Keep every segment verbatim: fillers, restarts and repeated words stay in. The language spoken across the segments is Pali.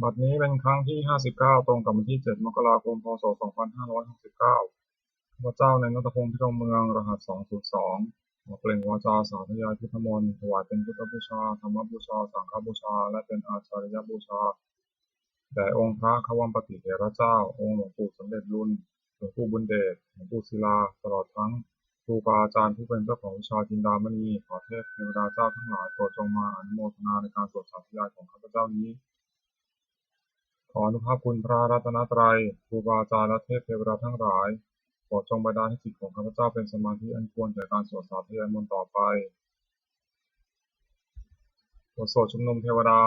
บัดนี้เป็นครั้งที่ ห้าสิบเก้า ตรงกับวันที่ เจ็ด มกราคม พ.ศ. สองพันห้าร้อยหกสิบเก้า ข้าพเจ้า นายณัฐพงษ์ พิรมเมือง รหัส สองศูนย์สอง ขอเปล่งวาจาสาธยายพุทธมนต์ ถวายเป็นพุทธบูชา ธรรมบูชา สังฆบูชา และเป็นอาจาริยบูชา แด่องค์พระควัมปติเถระเจ้า องค์หลวงปู่สำเร็จลุน หลวงปู่บุญเดช หลวงปู่ศิลา ตลอดทั้งครูบาอาจารย์ผู้เป็นเจ้าของวิชาจินดามณี ขอเทพเทวดาเจ้าทั้งหลายโปรดจงมาอนุโมทนาในการสวดสาธยายของข้าพเจ้านี้ ขออนุภาพคุณพระรัตนตรัย ครูบาอาจารย์และเทพเทวดาทั้งหลาย โปรดจงบันดาลให้จิตของข้าพเจ้าเป็นสมาธิอันควรแก่การสวดสาธยายมนต์ต่อไป บทสวดชุมนุมเทวดา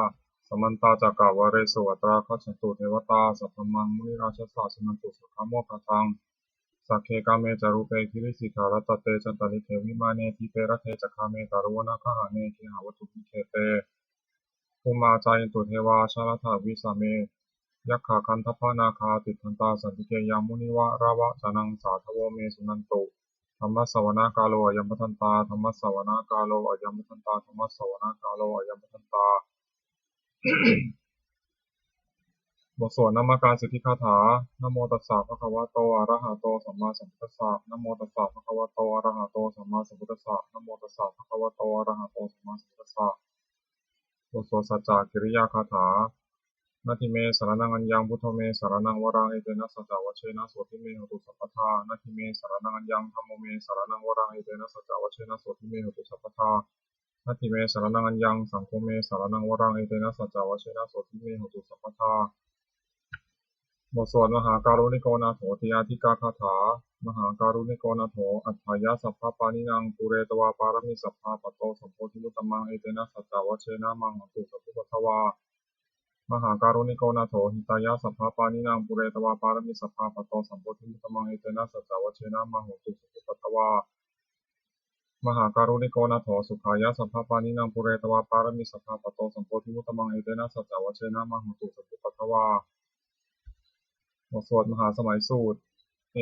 Samantā cakkavāḷesu atrāgacchantu devatā, saddhammaṃ munirājassa suṇantu saggamokkhadaṃ. Sagge kāme ca rūpe girisikharataṭe cantalikkhe vimāne, dīpe raṭṭhe ca gāme taruvanagahane gehavatthumhi khette, bhummā cāyantu devā jalathalavisame yakkhagandhabbanāgā, tiṭṭhantā santike yaṃ munivaravacanaṃ sādhavo me suṇantu. Dhammassavanakālo ayambhadantā. Dhammassavanakālo ayambhadantā. Dhammassavanakālo ayambhadantā. บทสวดนมการสิทธิคาถา Namo tassa bhagavato arahato sammāsambuddhassa. Namo tassa bhagavato arahato sammāsambuddhassa. Namo tassa bhagavato arahato sammāsambuddhassa. บทสวดสัจจกิริยาคาถา Natthi me saraṇaṃ aññaṃ, buddho me saraṇaṃ varaṃ, etena saccavajjena sotthi me hotu sabbadā. Natthi me saraṇaṃ aññaṃ, dhammo me saraṇaṃ varaṃ, etena saccavajjena sotthi me hotu sabbadā. Natthi me saraṇaṃ aññaṃ, saṅgho me saraṇaṃ varaṃ, etena saccavajjena sotthi me hotu sabbadā. บทสวดมหาการุณิโกนาโถติอาทิกาคาถา Mahākāruṇiko nātho atthāya sabbapāṇinaṃ, pūretvā pāramī sabbā patto sambodhimuttamaṃ, etena saccavajjena mā hontu sabbupaddavā. Mahākāruṇiko nātho hitāya sabbapāṇinaṃ, pūretvā pāramī sabbā patto sambodhimuttamaṃ, etena saccavajjena mā hontu sabbupaddavā. Mahākāruṇiko nātho sukhāya sabbapāṇinaṃ, pūretvā pāramī sabbā patto sambodhimuttamaṃ, etena saccavajjena mā hontu sabbupaddavā. บทสวดมหาสมัยสูตร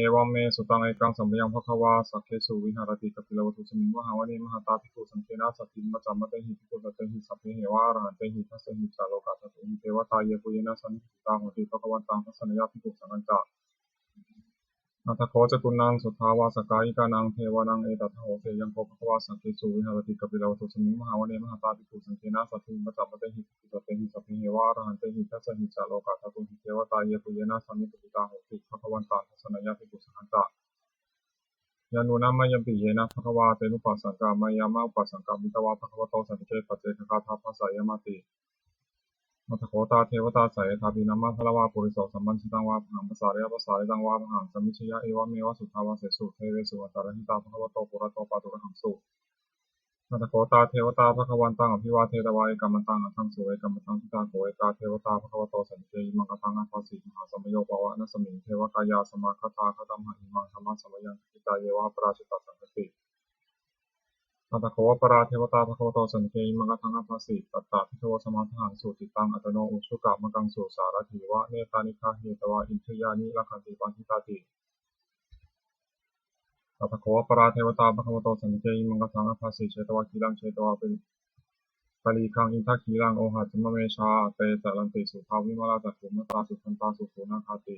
Evaṃ me sutaṃ. Ekaṃ samayaṃ bhagavā sakkesu viharati kapilavatthusmiṃ mahāvane mahatā bhikkhusaṅghena saddhiṃ pañcamattehi bhikkhusatehi sabbeheva arahantehi. Dasahi ca lokadhātūhi devatā yebhuyyena sannipatitā honti bhagavantaṃ dassanāya bhikkhusaṅghañca. Atha kho catunnaṃ suddhāvāsakāyikānaṃ devānaṃ etadahosi: Ayaṃ kho bhagavā sakkesu viharati kapilavatthusmiṃ mahāvane mahatā bhikkhusaṅghena saddhiṃ pañcamattehi bhikkhusatehi sabbeheva arahantehi. Dasahi ca lokadhātūhi devatā yebhuyyena sannipatitā honti bhagavantaṃ dassanāya bhikkhusaṅghañca. Yannūna mayampi yena bhagavā tenupasaṅkameyyāma, upasaṅkamitvā bhagavato santike paccekagāthā bhāseyyāmāti. Atha kho tā devatā seyyathāpi nāma balavā puriso sammiñjitaṃ vā bāhaṃ pasāreyya, pasāritaṃ vā bāhaṃ sammiñjeyya, evameva suddhāvāsesu devesu antarahitā bhagavato purato pāturahaṃsu. Atha kho tā devatā bhagavantaṃ abhivādetvā ekamantaṃ aṭṭhaṃsu. Ekamantaṃ ṭhitā kho ekā devatā bhagavato santike imaṃ gāthaṃ abhāsi: Mahāsamayo pavanasmiṃ, devakāyā samāgatā; āgatamha imaṃ dhammasamayaṃ, dakkhitāyeva aparājitasaṅghanti. Atha kho aparā devatā bhagavato santike imaṃ gāthaṃ abhāsi: Tatra bhikkhavo samādahaṃsu, cittaṃ attano ujukamakaṃsu; sārathīva nettāni gahetvā, indriyāni rakkhanti paṇḍitāti. Atha kho aparā devatā bhagavato santike imaṃ gāthaṃ abhāsi: Chetvā khīlaṃ chetvā palīghaṃ, indakhīlaṃ ohaccamanejā; te caranti suddhā vimalā, cakkhumatā sudantā susunāgāti.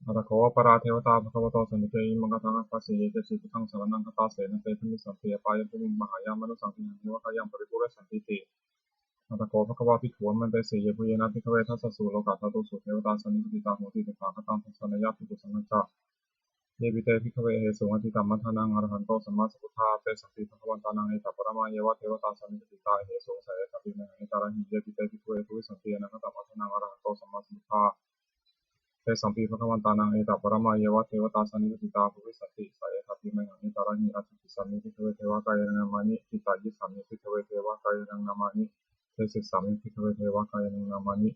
Atha kho aparā devatā bhagavato santike imaṃ gāthaṃ abhāsi: Ye keci buddhaṃ saraṇaṃ gatāse, na te gamissanti apāyabhūmiṃ; pahāya mānusaṃ dehaṃ, devakāyaṃ paripūressantīti. Atha kho bhagavā bhikkhū āmantesi: Yebhuyyena bhikkhave dasasu lokadhātūsu devatā sannipatitā honti tathāgataṃ dassanāya bhikkhusaṅghañca. Yepi te bhikkhave ahesuṃ atītamaddhānaṃ arahanto sammāsambuddhā, tesampi bhagavantānaṃ etaparamāyeva devatā sannipatitā ahesuṃ, seyyathāpi mayhaṃ etarahi. Yepi te bhikkhave bhavissanti anāgatamaddhānaṃ arahanto sammāsambuddhā, tesampi bhagavantānaṃ etaparamāyeva devatā sannipatitā bhavissanti, seyyathāpi mayhaṃ etarahi. Ācikkhissāmi bhikkhave devakāyānaṃ nāmāni, kittayissāmi bhikkhave devakāyānaṃ nāmāni, desissāmi bhikkhave devakāyānaṃ nāmāni.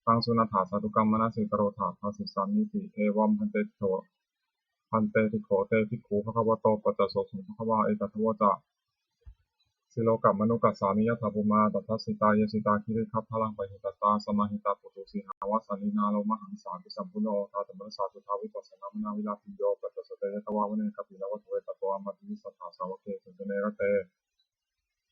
Taṃ suṇātha sādhukaṃ manasikarotha bhāsissāmīti. Evaṃ bhante kho, bhante kho te bhikkhū bhagavato paccassosuṃ. Bhagavā etadavoca: Silokamanukassāmi, yattha bhummā tadassitā; ye sitā girigabbharaṃ, pahitattā samāhitā. Puthū sīhāva sallīnā, lomahaṃsābhisambhuno; odātamanasā suddhā, vippasannamanāvilā. Bhiyyo pañcasate ñatvā, vane kāpilavatthave; tato āmantayi satthā, sāvake sāsane rate.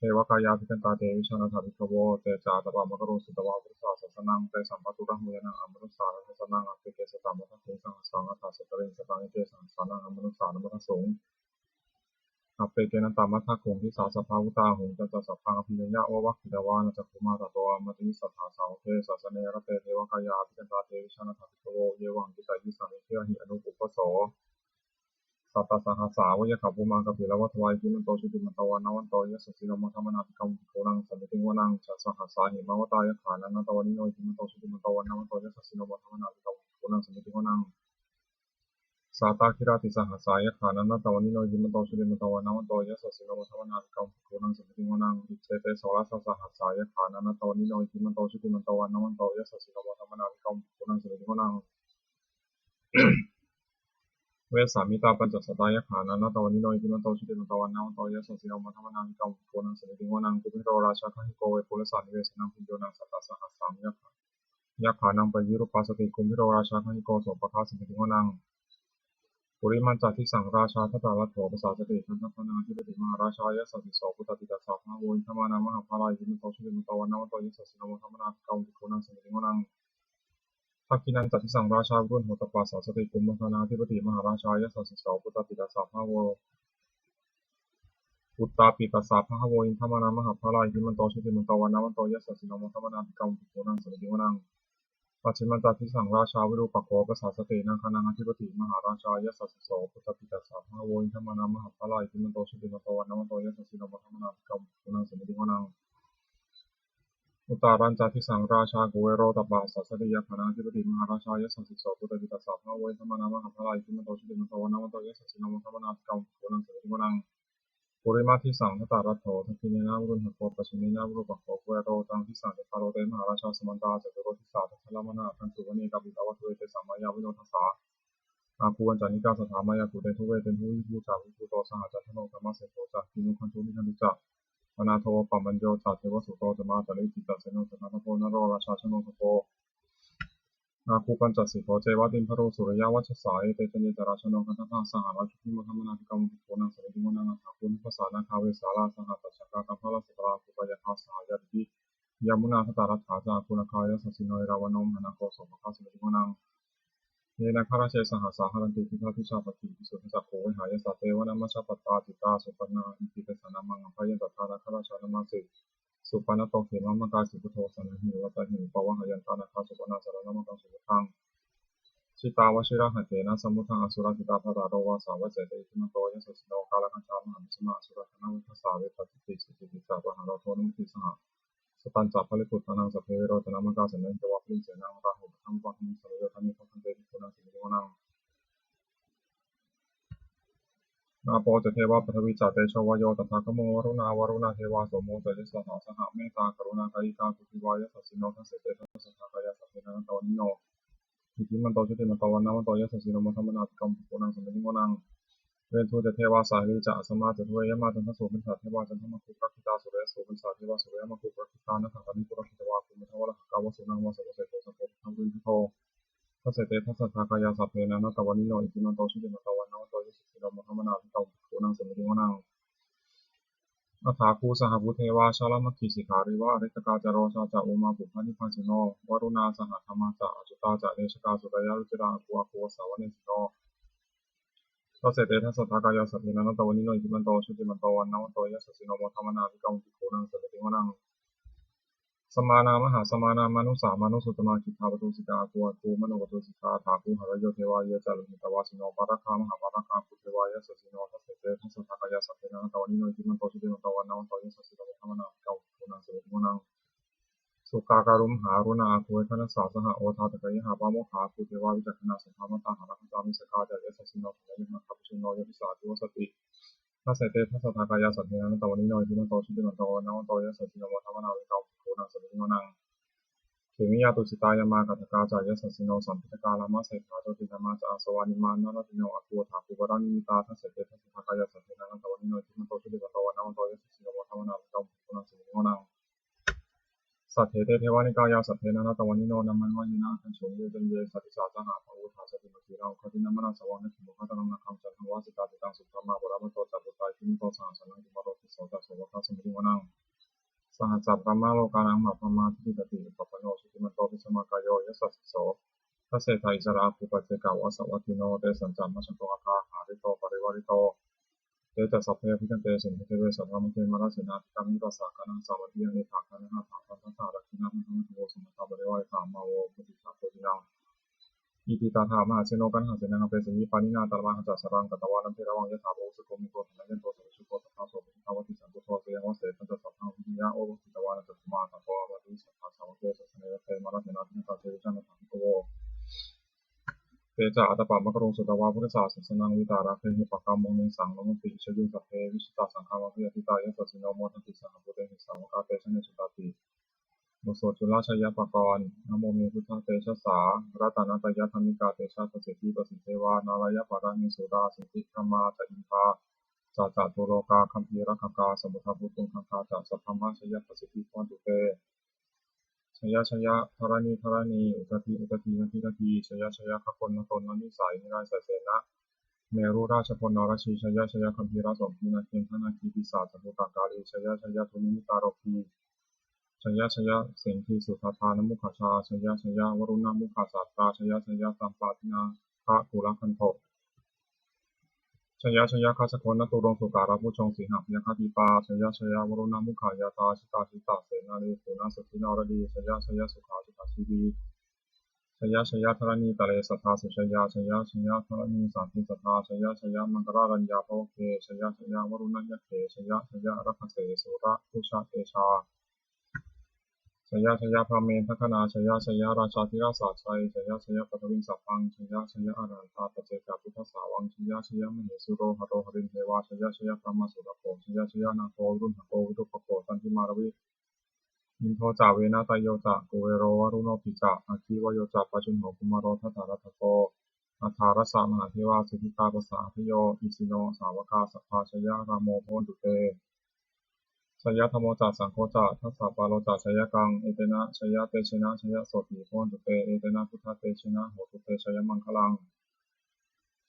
devakāyā abhikkantā, te vijānātha bhikkhavo. Te ca ātappamakaruṃ, sutvā buddhassa sāsanaṃ, tesampāturahu ñāṇaṃ, amanussāna dassanaṃ. Appeke satamaddakkhuṃ, sahassaṃ atha sattariṃ, sataṃ eke sahassānaṃ, amanussānamaddasuṃ. Appekenantamaddakkhuṃ, disā sabbā phuṭā ahuṃ. Tañca sabbaṃ abhiññāya, vavakkhitvāna cakkhumā, tato āmantayi satthā, sāvake sāsane rate. Devakāyā abhikkantā, te vijānātha bhikkhavo, ye vohaṃ kittayissāmi, girāhi anupubbaso. Sattasahassā va yakkhā, bhummā kāpilavatthavā, iddhimanto jutimanto, vaṇṇavanto yasassino, modamānā abhikkāmuṃ, bhikkhūnaṃ samitiṃ vanaṃ. Chasahassā hemavatā, yakkhā nānattavaṇṇino, iddhimanto jutimanto, vaṇṇavanto yasassino, modamānā abhikkāmuṃ, bhikkhūnaṃ samitiṃ vanaṃ. Sātāgirā tisahassā, yakkhā nānattavaṇṇino, iddhimanto jutimanto, vaṇṇavanto yasassino, modamānā abhikkāmuṃ, bhikkhūnaṃ samitiṃ vanaṃ. Iccetesahorasasahassā, yakkhā nānattavaṇṇino, iddhimanto jutimanto, vaṇṇavanto yasassino, modamānā abhikkāmuṃ, bhikkhūnaṃ samitiṃ vanaṃ. Vessāmittā pañcasatā, yakkhā nānattavaṇṇino, iddhimanto jutimanto, vaṇṇavanto yasassino, modamānā abhikkāmuṃ, bhikkhūnaṃ samitiṃ vanaṃ. Kumbhīro rājagahiko, vepullassa nivesanaṃ, bhiyyo naṃ satasahassaṃ, yakkhānaṃ payirupāsati, kumbhīro rājagahiko, sopāga samitiṃ vanaṃ. Purimañca disaṃ rājā, dhataraṭṭho pasāsati, gandhabbānaṃ ādhipati, mahārājā yasassi so. Puttāpi tassa bahavo, indanāmā mahabbalā, iddhimanto jutimanto, vaṇṇavanto yasassino, modamānā abhikkāmuṃ, bhikkhūnaṃ samitiṃ vanaṃ. Dakkhiṇañca disaṃ rājā, virūḷho tappasāsati, kumbhaṇḍānaṃ ādhipati, mahārājā yasassi so. Puttāpi tassa bahavo, puttāpi tassa bahavo, indanāmā mahabbalā, iddhimanto jutimanto, vaṇṇavanto yasassino, modamānā abhikkāmuṃ, bhikkhūnaṃ samitiṃ vanaṃ. Pacchimañca disaṃ rājā, virūpakkho pasāsati, nāgānaṃ ādhipati, mahārājā yasassi so. Puttāpi tassa bahavo, indanāmā mahabbalā, iddhimanto jutimanto, vaṇṇavanto yasassino, modamānā abhikkāmuṃ, bhikkhūnaṃ samitiṃ vanaṃ. Uttarañca disaṃ rājā, kuvero tappasāsati, yakkhānaṃ ādhipati, mahārājā yasassi so. Puttāpi tassa bahavo, indanāmā mahabbalā, iddhimanto jutimanto, vaṇṇavanto yasassino, modamānā abhikkāmuṃ, bhikkhūnaṃ samitiṃ vanaṃ. Purimaṃ disaṃ dhataraṭṭho, dakkhiṇena virūḷhako, pacchimena virūpakkho, kuvero uttaraṃ disaṃ. Cattāro te mahārājā, samantā caturo disā, daddallamānā aṭṭhaṃsu, vane kāpilavatthave. Tesaṃ māyāvino dāsā, āgū vañcanikā saṭhā, māyā kuṭeṇḍu veṭeṇḍu, viṭū ca viṭuṭo saha, candano kāmaseṭṭho ca, kinnughaṇḍu nighaṇḍu ca, panādo opamañño ca, devasūto ca mātali, cittaseno ca gandhabbo, naḷorājā janosabho, āgū pañcasikho ceva, timbarū suriyavacchasā. Ete caññe ca rājāno, gandhabbā saha rājubhi, modamānā abhikkāmuṃ, bhikkhūnaṃ samitiṃ vanaṃ. Athāgū nābhasā nāgā, vesālā saha tacchakā, kambalassatarā āgū, pāyāgā saha ñātibhi, yāmunā dhataraṭṭhā ca, āgū nāgā yasassino, erāvaṇo mahānāgo, sopāga samitiṃ vanaṃ. Ye nāgarāje sahasā haranti, dibbā dijā pakkhi visuddhacakkhū, vehāyasā te vanamajjhapattā, citrā supaṇṇā iti tesa nāmaṃ. Abhayantadā nāgarājānamāsi, supaṇṇato khemamakāsi buddho, saṇhāhi vācāhi upavhayantā, nāgā supaṇṇā saraṇamakaṃsu buddhaṃ. Jitā vajirahatthena, samuddaṃ asurā sitā, bhātaro vāsavassete, iddhimanto yasassino, kālakañjā mahābhismā, asurā dānaveghasā, vepacitti sucitti ca, pahārādo namucī saha. Satañca baliputtānaṃ, sabbe verocanāmakā, sannayhitvā baliṃ senaṃ, rāhubhaddamupāgamuṃ, samayodāni bhaddante, bhikkhūnaṃ samitiṃ vanaṃ. Āpo ca devā paṭhavī ca, tejo vāyo tadāgamuṃ, varuṇā vāruṇā devā, somo ca yasasā saha, mettākaruṇākāyikā, āgū devā yasassino, dasete dasadhā kāyā, sabbe nānattavaṇṇino, iddhimanto jutimanto, vaṇṇavanto yasassino, modamānā abhikkāmuṃ, bhikkhūnaṃ samitiṃ vanaṃ. Veṇḍū ca devā sahalī ca, asamā ca duve yamā, candassūpanisā devā, candamāgū purakkhitā, suriyassūpanisā devā, suriyamāgū purakkhitā, nakkhattāni purakkhitvā, kumbhaṇḍavallāhakā, vasūnaṃ vāsavo seṭṭho, sakkopāga purindado. Dasete dasadhā kāyā, sabbe nānattavaṇṇino, iddhimanto jutimanto, vaṇṇavanto yasassino, modamānā abhikkāmuṃ, bhikkhūnaṃ samitiṃ vanaṃ. Athāgū sahabhū devā, jalamaggisikhāriva, ariṭṭhakā ca rojā ca, ummāpupphanibhāsino, varuṇā sahadhammā ca, accutā ca anejakā, sūleyyarucirā āgū, āgū vāsavanesino. Dasete dasadhā kāyā, sabbe nānattavaṇṇino, iddhimanto jutimanto, vaṇṇavanto yasassino, modamānā abhikkāmuṃ, bhikkhūnaṃ samitiṃ vanaṃ. Samānā mahāsamānā, mānusā mānusuttamā, khiḍḍāpadūsikā āgū, āgū manopadūsikā. Athāgū harayo devā, ye ca lohitavāsino, pāragā mahāpāragā, āgū devā yasassino. Dasete dasadhā kāyā, sabbe nānattavaṇṇino, iddhimanto jutimanto, vaṇṇavanto yasassino, modamānā abhikkāmuṃ, bhikkhūnaṃ samitiṃ vanaṃ. Sukkā karumhā aruṇā, āgū veghanasā saha, odātagayhā pāmokkhā, āgū devā vicakkhaṇā, sadāmattā hāragajā, missakā ca yasassino, thanayaṃ nāgā bhujano, yā disā abhivassati. Dasete dasadhā kāyā, sabbe nānattavaṇṇino, iddhimanto jutimanto, vaṇṇavanto yasassino, modamānā abhikkāmuṃ, bhikkhūnaṃ samitiṃ vanaṃ. Khemiyā tusitā yāmā, kaṭṭhakā ca yasassino, lambitakā lāmaseṭṭhā, jotināmā ca āsavā, nimmānaratino āgū, athāgū paranimmitā. Dasete dasadhā kāyā, sabbe nānattavaṇṇino, iddhimanto jutimanto, vaṇṇavanto yasassino, modamānā abhikkāmuṃ, bhikkhūnaṃ samitiṃ vanaṃ. Saṭṭhete devanikāyā, sabbe nānattavaṇṇino, nāmanvayena āgañchuṃ, ye caññe sadisā saha, pavutthajātimakkhilaṃ, oghatiṇṇamanāsavaṃ, dakkhemoghataraṃ nāgaṃ, candaṃva asitātitaṃ. Subrahmā paramatto ca, puttā iddhimato saha, sanaṅkumāro karoti. So ca sopāga samitiṃ vanaṃ, sahacca brahmalokānaṃ mahābrahmābhitiṭṭhati. Upapanno jutimanto bhismākāyo yasassi so, dasettha issarā āgū paccekavasavattino. Tesañca majjhato āga hārito parivārito. Te ca sabbe abhikkante sinde deve sabrahmake mārasenā abhikkāmi. Passa kaṇhassa vandiyaṃ etha gaṇhatha bandhatha. Dakkhiṇaṃ bandhamatthu vo suṇātha parivāritaṃ. Mā vo muñcittha koci naṃ. Iti tattha mahāseno kaṇhasenaṃ apesayi. Pāṇinā talamāhacca saraṃ katvāna bheravaṃ. Yathā pāvussako megho thanayanto savijjuko. Tadā so paccudāvatti saṅkuddho asayaṃvase. Tañca sabbaṃ abhiññāya vavakkhitvāna cakkhumā. Tato āmantayi satthā sāvake sāsane rate. Mārasenā abhikkantā te vijānātha bhikkhavo. Te ca ātappamakaruṃ sutvā buddhassa sāsanaṃ. Vītarāgehi pakkāmuṃ nesaṃ lomampi iñjayuṃ. Sabbe vijitasaṅgāmā bhayātītā yasassino. Modanti saha bhūtehi sāvakā te janesutāti. บทสวดจุลชัยปกรณ์ Namo me buddhatejasā ratanattayadhammikā tejapasiddhi pasīdevā nārāyaparamesurā siddhibrahmā ca indā ca catulokā gambhīrakkhakā samuddā bhūtuṅgaṅgā ca sabrahmajayapasiddhi bhavantu te. Jaya jaya dharaṇi dharaṇī udadhi udadhī nadi nadī. Jaya jaya gaganatolnirayasena merurājabala narajī. Jaya jaya gambhīrasombhī nāgendanāgī pisācabhūtakālī. Jaya jaya dunnimittarogi. Jaya jaya siṅgīsudādānamukhajā. Jaya jaya varuṇamukhasātrā. Jaya jaya tampaddināgakulagantho. Jaya jaya gajjagonnaturaṅga sukarabhujaṅga sīhabyagghadīpā. Jaya jaya varuṇamukhayātrā. Jita jita senārī puna suddhi naradī. Jaya jaya sukhā sukhā jīvī. Jaya jaya dharaṇītale sadā sujayā. Jaya jaya dharaṇī sāntī sadā. Jaya jaya maṅkararājaṃ bhavagge. Jaya jaya varuṇayakkhe. Jaya jaya rakkhase surabhujatejā. Jaya jaya brahmendagaṇā. Jaya jaya rājādhirājasājjai. Jaya jaya paṭhaviṃ sabbaṃ. Jaya jaya arahantā paccekabuddhasāvaṃ. Jaya jaya mahesuro haro harindevā. Jaya jaya brahmāsurakkho. Jaya jaya nāgo viruḷhako virūpakkho candimā ravi. Indo ca venateyyo ca kuvero varuṇopi ca. Aggi vāyo ca pājuṇho kumāro dhataraṭṭhako. Aṭṭhārasa mahādevā siddhitāpasaādayo. Isino sāvakā sabbā jaya rāmo bhavantu te. Jaya dhammo ca saṅgho ca dasapālo ca jayakaṃ. Etena jayatejena jayasotthī bhavantu te. Etena buddhatejena hotu te jayamaṅgalaṃ.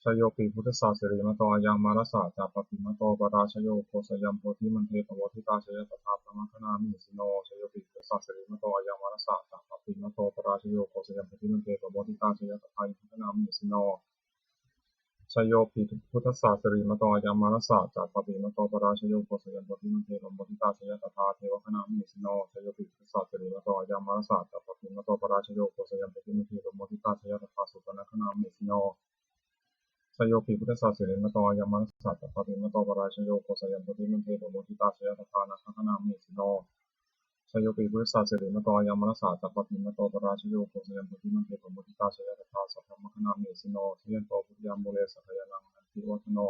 Jayopi buddhassa sirīmato ayaṃ mārassa ca pāpimato parājayo. Ugghosayuṃ bodhimaṇḍe pamoditā jaya tadā brahmagaṇā mahesino. Jayopi buddhassa sirīmato ayaṃ mārassa ca pāpimato parājayo. Ugghosayuṃ bodhimaṇḍe pamoditā jaya tadā indagaṇā mahesino. Jayopi buddhassa sirīmato ayaṃ mārassa ca pāpimato parājayo. Ugghosayuṃ bodhimaṇḍe pamoditā jaya tadā devagaṇā mahesino. Jayopi buddhassa sirīmato ayaṃ mārassa ca pāpimato parājayo. Ugghosayuṃ bodhimaṇḍe pamoditā jaya tadā supaṇṇagaṇā mahesino. Jayopi buddhassa sirīmato ayaṃ mārassa ca pāpimato parājayo. Ugghosayuṃ bodhimaṇḍe pamoditā jaya tadā nāgagaṇā mahesino. Jayopi buddhassa sirīmato ayaṃ mārassa ca pāpimato parājayo. Ugghosayuṃ bodhimaṇḍe pamoditā jaya tadā sabrahmagaṇā mahesino. Jayanto bodhiyā mūle sakyānaṃ nandivaḍḍhano.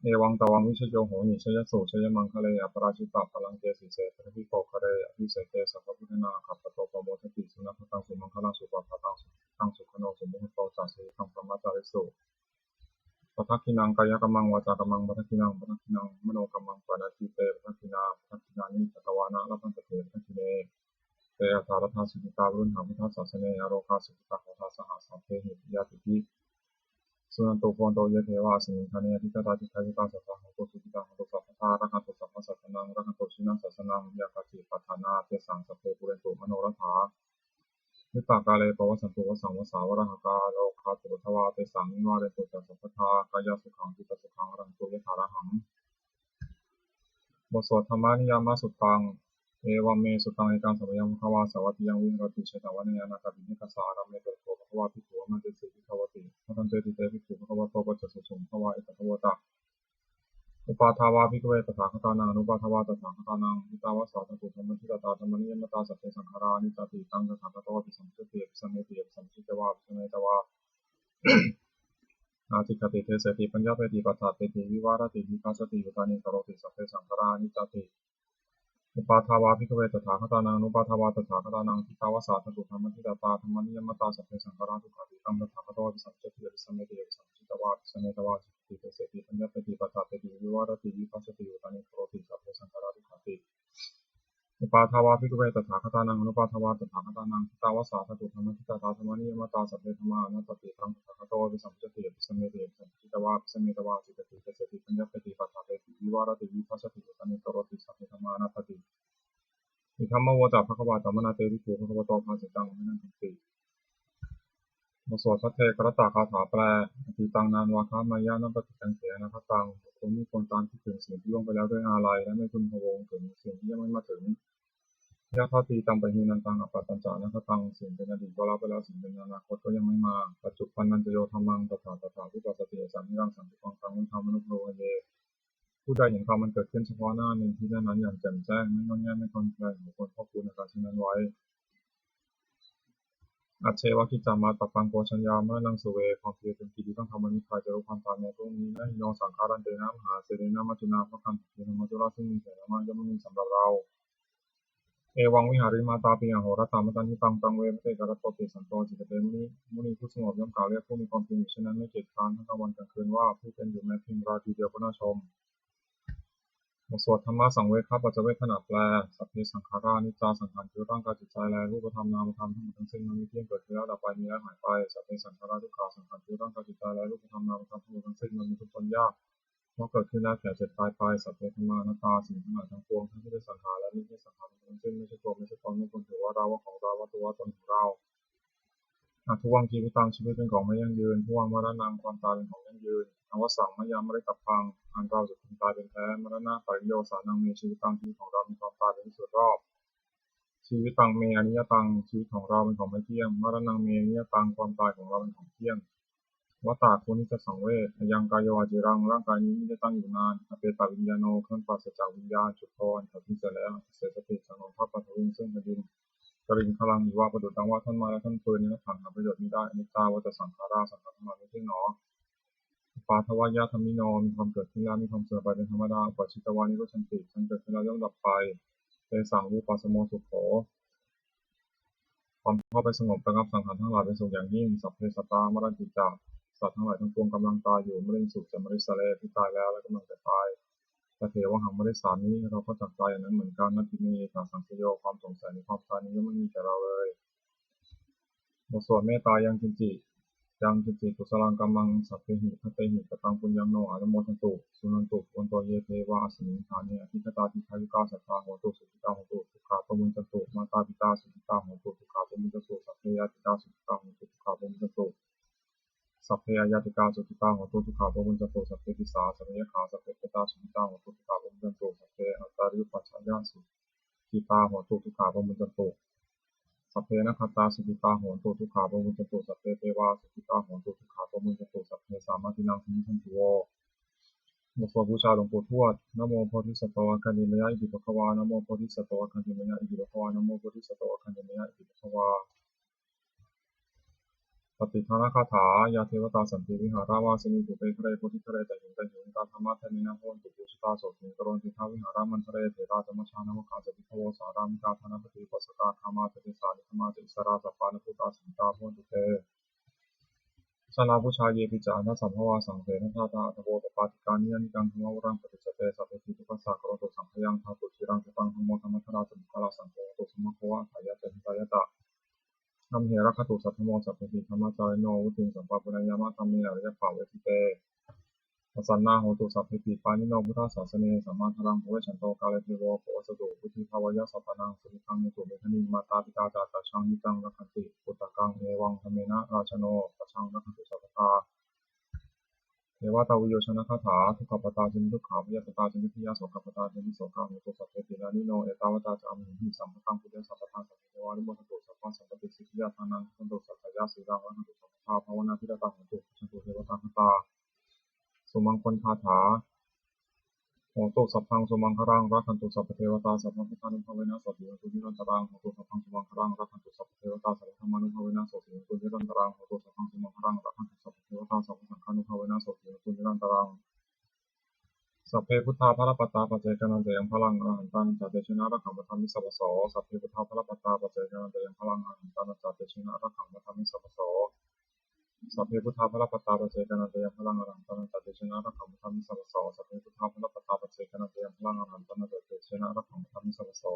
Evaṃ tvaṃ vijayo hohi jayassu jayamaṅgale. Aparājitapallaṅke sīse paṭhavipokkhare abhiseke sabbabuddhānaṃ aggappatto pamodati. Sunakkhattaṃ sumaṅgalaṃ supabhātaṃ suhuṭṭhitaṃ sukhaṇo sumuhutto ca suyiṭṭhaṃ brahmacārisu. Padakkhiṇaṃ kāyakammaṃ vācākammaṃ padakkhiṇaṃ padakkhiṇaṃ manokammaṃ paṇidhī te padakkhiṇā. Padakkhiṇāni katvāna labhantatthe padakkhiṇe. Te atthaladdhā sukhitā viruḷhā buddhasāsane. Arogā sukhitā hotha saha sabbehi ñātibhi. Suṇantu bhonto ye devā asmiṃ ṭhāne adhigatā dīghāyukā sadā hontu sukhitā hontu sabbadā. Rakkhantu sabbasattānaṃ rakkhantu jinasāsanaṃ. Yā kāci patthanā tesaṃ sabbe pūrentu manorathā. Yuttakāle pavassantu vassaṃ vassā valāhakā. Rogā cupaddavā tesaṃ nivārentu ca sabbadā. Kāyasukhaṃ cittasukhaṃ arahantu yathārahaṃ. บทสวด Dhammaniyāmasuttaṃ. Evaṃ me sutaṃ. Ekaṃ samayaṃ bhagavā sāvatthiyaṃ viharati jetavane anāthapiṇḍikassa ārāme. Tatra kho bhagavā bhikkhū āmantesi bhikkhavoti. Bhadanteti te bhikkhū bhagavato paccassosuṃ. Bhagavā etadavoca. Uppādā vā bhikkhave tathāgatānaṃ anuppādā vā tathāgatānaṃ, ṭhitā va sā dhātu dhammaṭṭhitatā dhammaniyāmatā sabbe saṅkhārā aniccāti. Taṃ tathāgato abhisambujjhati abhisameti abhisambujjhitvā abhisametvā ācikkhati deseti paññapeti paṭṭhapeti vivarati vipassati uttānīkaroti sabbe saṅkhārā aniccāti. Uppādā vā bhikkhave tathāgatānaṃ anuppādā vā tathāgatānaṃ, ṭhitā va sā dhātu dhammaṭṭhitatā dhammaniyāmatā sabbe saṅkhārā dukkhāti. Taṃ tathāgato abhisambujjhati abhisameti abhisambujjhitvā abhisametvā ācikkhati deseti paññapeti paṭṭhapeti vivarati vipassati uttānīkaroti sabbe saṅkhārā dukkhāti. Uppādā vā bhikkhave tathāgatānaṃ anuppādā vā tathāgatānaṃ, ṭhitā va sā dhātu dhammaṭṭhitatā dhammaniyāmatā sabbe dhammā anattāti. Taṃ tathāgato abhisambujjhati abhisameti abhisambujjhitvā abhisametvā ācikkhati deseti paññapeti paṭṭhapeti vivarati vibhajati uttānīkaroti sabbe dhammā anattāti. Idamavoca bhagavā. Attamanā te bhikkhū bhagavato bhāsitaṃ abhinandunti. บทสวดภัทเทกรัตตคาถาแปล Atītaṃ nānvāgameyya nappaṭikaṅkhe anāgataṃ. บุคคลไม่ควรตามคิดถึงสิ่งที่ล่วงไปแล้วด้วยอาลัย และไม่พึงพะวงถึงสิ่งที่ยังไม่มาถึง Yadatītaṃ pahīnantaṃ appattañca anāgataṃ. สิ่งเป็นอดีตก็ละไปแล้ว สิ่งเป็นอนาคตก็ยังไม่มา Paccuppannañca yo dhammaṃ tattha tattha vipassati, asaṃhiraṃ santupaṃ taṃ viddhā manubrūhaye. ผู้ใดเห็นธรรมอันเกิดขึ้นเฉพาะหน้าในที่นั้นๆอย่างแจ่มแจ้ง ไม่ง่อนแง่นไม่คลอนแคลน เขาควรพอกพูนอาการเช่นนั้นไว้ Ajjeva kiccamātappaṃ ko jaññā maraṇaṃ suve. ความเพียรเป็นกิจที่ต้องทำวันนี้ ใครจะรู้ความตายในพรุ่งนี้ Na hi no saṅgarantena mahāsenena maccunā bhaddamtappaṃ dhammacūdaṃ. ซึ่งมีเสนามากย่อมไม่มีสำหรับเรา Evaṃ vihārimātāpiṃ ahorattamatanditaṃ taṃ ve bhaddekarattoti santo ācikkhate muni. มุนีผู้สงบย่อมกล่าวเรียกผู้มีความเพียรอยู่เช่นนั้นไม่เกียจคร้านทั้งกลางวันกลางคืนว่า ผู้เป็นอยู่แม้เพียงราตรีเดียวก็น่าชม บทสวดธรรมสังเวคปัจจเวกขณะแปล Sabbe saṅkhārā aniccā. สังขารคือร่างกายจิตใจ และรูปธรรมนามธรรมทั้งหมดทั้งสิ้น มันไม่เที่ยง เกิดขึ้นแล้วดับไป มีแล้วหายไป Sabbe saṅkhārā dukkhā. สังขารคือร่างกายจิตใจ และรูปธรรมนามธรรมทั้งหมดทั้งสิ้น มันมีทุกข์ทนยาก เพราะเกิดขึ้นแล้วแก่เจ็บตายไป Sabbe dhammā anattā. สิ่งทั้งหลายทั้งปวง ทั้งที่เป็นสังขารและมิใช่สังขารทั้งหมดทั้งสิ้น ไม่ใช่ตัวไม่ใช่ตน ไม่ควรถือว่าเรา ว่าของเรา ว่าตัวว่าตนของเรา Addhuvaṃ jīvitaṃ. ชีวิตเป็นของไม่ยั่งยืน Dhuvaṃ maraṇaṃ. ความตายเป็นของยั่งยืน Avassaṃ mayā maritabbaṃ. อันเราจะพึงตายเป็นแท้ Maraṇapariyosānaṃ me jīvitaṃ. ชีวิตของเรามีความตายเป็นที่สุดรอบ Jīvitaṃ me aniyataṃ. ชีวิตของเราเป็นของไม่เที่ยง Maraṇaṃ me niyataṃ. ความตายของเราเป็นของเที่ยง Vata ko niccaṃ saṃved. Ayaṃ kāyo aciraṃ. ร่างกายนี้มิได้ตั้งอยู่นาน Apetaviññāṇo. ครั้นปราศจากวิญญาณ Chuḍḍho. อันเขาทิ้งเสียแล้ว Adhisessati. จักนอนทับ Paṭhaviṃ. ซึ่งแผ่นดิน Kaliṅgaraṃ iva. ประดุจดังว่าท่อนไม้และท่อนฟืน Niratthaṃ. หาประโยชน์มิได้ Anittā vata saṅkhārā. สังขารทั้งหลายไม่เที่ยงหนอ Uppādavayadhammino. มีความเกิดขึ้นแล้ว มีความเสื่อมไปเป็นธรรมดา Uppajjitvā nirujjhanti. ครั้นเกิดขึ้นแล้วย่อมดับไป Tesaṃ vūpasamo sukho. ความเข้าไปสงบระงับสังขารทั้งหลายเป็นสุขอย่างยิ่ง Sabbe sattā maranti ca. สัตว์ทั้งหลายทั้งปวงกำลังตายอยู่ Mariṃsu ca marissare. ที่ตายแล้วและกำลังจะตาย Tathevāhaṃ marissāmi. เราก็จักตายอย่างนั้นเหมือนกัน Natthi me ettha saṃsayo. ความสงสัยในความตายนี้ย่อมไม่มีแก่เราเลย บทสวดเมตตา Yaṃ kiñci, yaṃ kiñci kusalaṃ kammaṃ sabbehi katehi kataṃ puññaṃ no anumodantu, suṇantu bhagavato ye devā asmiṃ ṭhāne adhigatā dīghāyukā sadā hontu sukhitā hontu dukkhā pamuñcantu. Mātā pitā sukhitā hontu dukkhā pamuñcantu. Sabbe ñātikā sukhitā hontu dukkhā pamuñcantu. Sabbe aññātikā sukhitā hontu dukkhā pamuñcantu. Sabbe disā sabbe yakkhā sabbe petā sukhitā hontu dukkhā pamuñcantu. Sabbe ācariyupajjhāyā sukhitā hontu dukkhā pamuñcantu. Sabbe nakkhattā sukhitā hontu dukkhā pamuñcantu. Sabbe devā sukhitā hontu dukkhā pamuñcantu. Sabbe sampattīnaṃ samijjhantu vo. บทสวดบูชาหลวงปู่ทวด Namo bodhisatto āgantimāya iti bhagavā. Namo bodhisatto āgantimāya iti bhagavā. Namo bodhisatto āgantimāya iti bhagavā. Pattidānagāthā. Yā devatā santi vihāravāsinī, thūpe ghare bodhighare tahiṃ tahiṃ, tā dhammadānena bhavantu pūjitā, sotthiṃ karontedha vihāramaṇḍale. Therā ca majjhā navakā ca bhikkhavo, sārāmikā dānapatī upāsakā, gāmā ca desā nigamā ca issarā, sappāṇabhūtā sukhitā bhavantu te. Jalābujā yepi ca aṇḍasambhavā, saṃsedajātā athavopapātikā, niyyānikaṃ dhammavaraṃ paṭicca te, sabbepi dukkhassa karontu saṅkhayaṃ. Ṭhātu ciraṃ sataṃ dhammo, dhammaddharā ca puggalā, saṅgho hotu samaggo va, atthāya ca hitāya ca. Amhe rakkhatu saddhammo, sabbepi dhammacārino, vuḍḍhiṃ sampāpuṇeyyāma, dhamme ariyappavedite. Pasannā hontu sabbepi, pāṇino buddhasāsane, sammā dhāraṃ pavecchanto, kāle devo pavassatu, vuḍḍhibhāvāya sattānaṃ, suyiṭṭhaṃ netu medaniṃ. Mātā pitā ca atrajaṃ, niccaṃ rakkhanti puttakaṃ, evaṃ dhammena rājāno, pajaṃ rakkhantu sabbadā. Devatāuyyojanagāthā. Dukkhappattā ca niddukkhā, bhayappattā ca nibbhayā, sokappattā ca nissokā, hontu sabbepi pāṇino. Ettāvatā ca amhehi, sambhataṃ puññasampadaṃ, sabbe devānumodantu, sabbasampattisiddhiyā. Dānaṃ dadantu saddhāya, sīlaṃ rakkhantu sabbadā, bhāvanābhiratā hontu, gacchantu devatāgatā. Sumaṅgalagāthā. Hotu sabbaṃ sumaṅgalaṃ, rakkhantu sabbadevatā, sabbabuddhānubhāvena, sotthī hontu nirantaraṃ. Hotu sabbaṃ sumaṅgalaṃ, rakkhantu sabbadevatā, sabbadhammānubhāvena, sotthī hontu nirantaraṃ. Hotu sabbaṃ sumaṅgalaṃ, rakkhantu sabbadevatā, sabbasaṅghānubhāvena, sotthī hontu nirantaraṃ. Sabbe buddhā balappattā, paccekānañca yaṃ balaṃ, arahantānañca tejena, rakkhaṃ bandhāmi sabbaso. Sabbe buddhā balappattā, paccekānañca yaṃ balaṃ, arahantānañca tejena, rakkhaṃ bandhāmi sabbaso. Sabbe buddhā balappattā, paccekānañca yaṃ balaṃ, arahantānañca tejena, rakkhaṃ bandhāmi sabbaso. Sabbe buddhā balappattā, paccekānañca yaṃ balaṃ, arahantānañca tejena, rakkhaṃ bandhāmi sabbaso.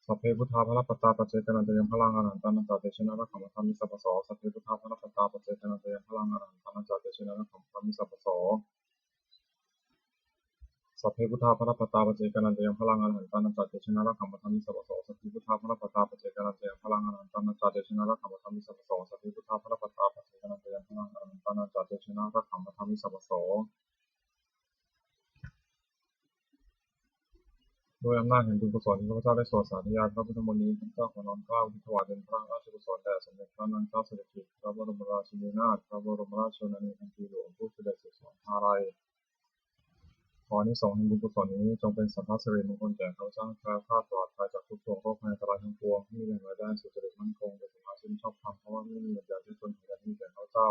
Sabbe buddhā balappattā, paccekānañca yaṃ balaṃ, arahantānañca tejena, rakkhaṃ bandhāmi sabbaso. Sabbe buddhā balappattā, paccekānañca yaṃ balaṃ, arahantānañca tejena, rakkhaṃ bandhāmi sabbaso. Sabbe buddhā balappattā paccekānañca yaṃ balaṃ arahantānañca tejena rakkhaṃ bandhāmi sabbaso. Sabbe buddhā balappattā paccekānañca yaṃ balaṃ arahantānañca tejena rakkhaṃ bandhāmi sabbaso. Sabbe buddhā balappattā paccekānañca yaṃ balaṃ arahantānañca tejena rakkhaṃ bandhāmi sabbaso. ด้วยอำนาจแห่งบุญกุศลที่ข้าพเจ้าได้สวดสาธยายพระพุทธมนต์นี้ ข้าพเจ้าขอน้อมเกล้าอุทิศถวายเป็นพระราชกุศลแด่สมเด็จพระนางเจ้าสิริกิติ์ พระบรมราชินีนาถ พระบรมราชชนนีพันปีหลวง ผู้เสด็จสู่สวรรคาลัย ขออานิสงส์แห่งบุญกุศลนี้จงเป็นสัพพะสิริมงคลแก่ข้าพเจ้า ให้แคล้วคลาดปลอดภัยจากทุกข์โศกโรคภัยอันตรายทั้งปวง ให้มีแรงรายได้สุจริตมั่นคง เป็นสมาชิกชอบธรรม เพราะว่าไม่มีปัญญาที่จะทนถึงแก่ที่แก่ข้าพเจ้า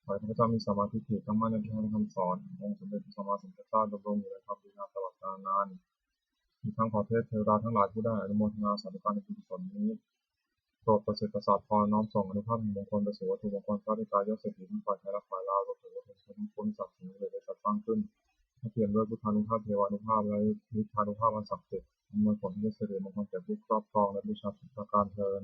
ขอให้ข้าพเจ้ามีสัมมาทิฏฐิตั้งมั่นในพระธรรมคำสอนขององค์สมเด็จพระสัมมาสัมพุทธเจ้า ดำรงอยู่ในความดีงามตลอดกาลนาน อีกทั้งขอเทพเทวดาทั้งหลายผู้ได้อนุโมทนาสาธุการในบุญกุศลนี้ โปรดประสิทธิ์ประสาทพร น้อมส่งอานุภาพแห่งมงคลไปสู่วัตถุมงคลพระปิดตายอดเศรษฐีทั้งฝ่ายไทยและฝ่ายลาว รวมถึงวัตถุมงคลทั้งปวงที่สร้างสรรค์สำเร็จโดยจัดสร้างขึ้น ให้เปี่ยมด้วยพุทธานุภาพ เทวานุภาพ และฤทธานุภาพอันศักดิ์สิทธิ์ อำนวยผลให้เป็นสิริมงคลแก่ผู้ครอบครองและบูชาทุกประการเทอญ